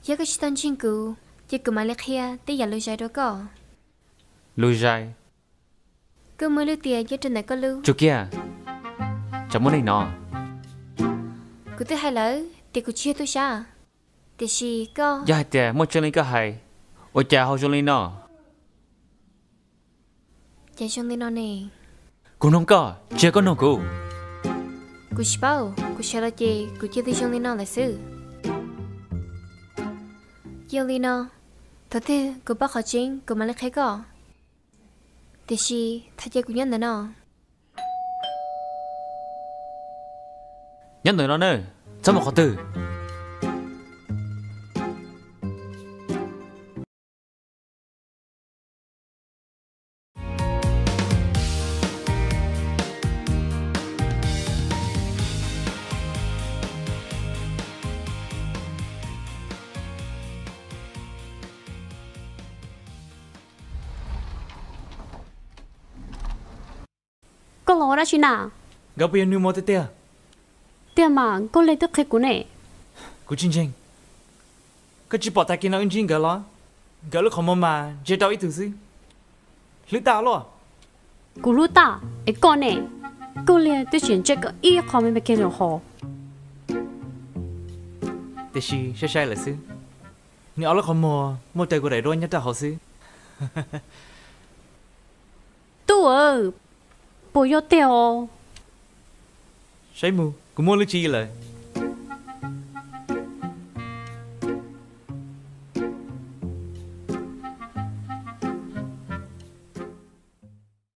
Yog koj tsis tau ntseeg kuv, ces kuv mam li qhia tej yam lus zais rau koj. Lus zais? Koj muaj lub tias nyob rau ntawm koj lub. Tsum kiag, tsam muaj neeg no. Kuv twb hais lawm tias kuv tsis yog tub sab. Tiam sis koj. Yog hais tias muaj tseeb li koj hais, ua cas ho zoo li no? Ces zoo li no ne. Kuv nug koj, tsis yog koj nug kuv. Kuv tsis paub, kuv sawv los ces kuv cia li zoo li no lawm xwb. Cia li no, thaum twg kuv paub qhov tseeb kuv mam li qhia koj. Tiam sis thaum cia kuv nyob ntawm no. Nyob ntawm no na, txhob mus qhov twg. Koj los ua dab tsi na? Nkawd puas yog nws muam tiag tiag? Tiag mas, Nkauj Liag twb qhia kuv ne. Kuv tsis ntseeg. Koj tsis pom tag kis no wb ntsib nkawd los? Nkawd lub qhov muag mas ntsia rau ib tug xwb. Hlwb tag luaj. Kuv hlwb tag es koj ne? Nkauj Liag twb tseem ntsia koj ib qho me me kiag lawm hos. Tiam sis sai sai lawm xwb. Nws ob lub qhov muag muaj taw kuv daim duab nyob rau hauv xwb. Tub aw, puas yog tiag os? Saib mus, kuv muaj lub tswv yim lawm.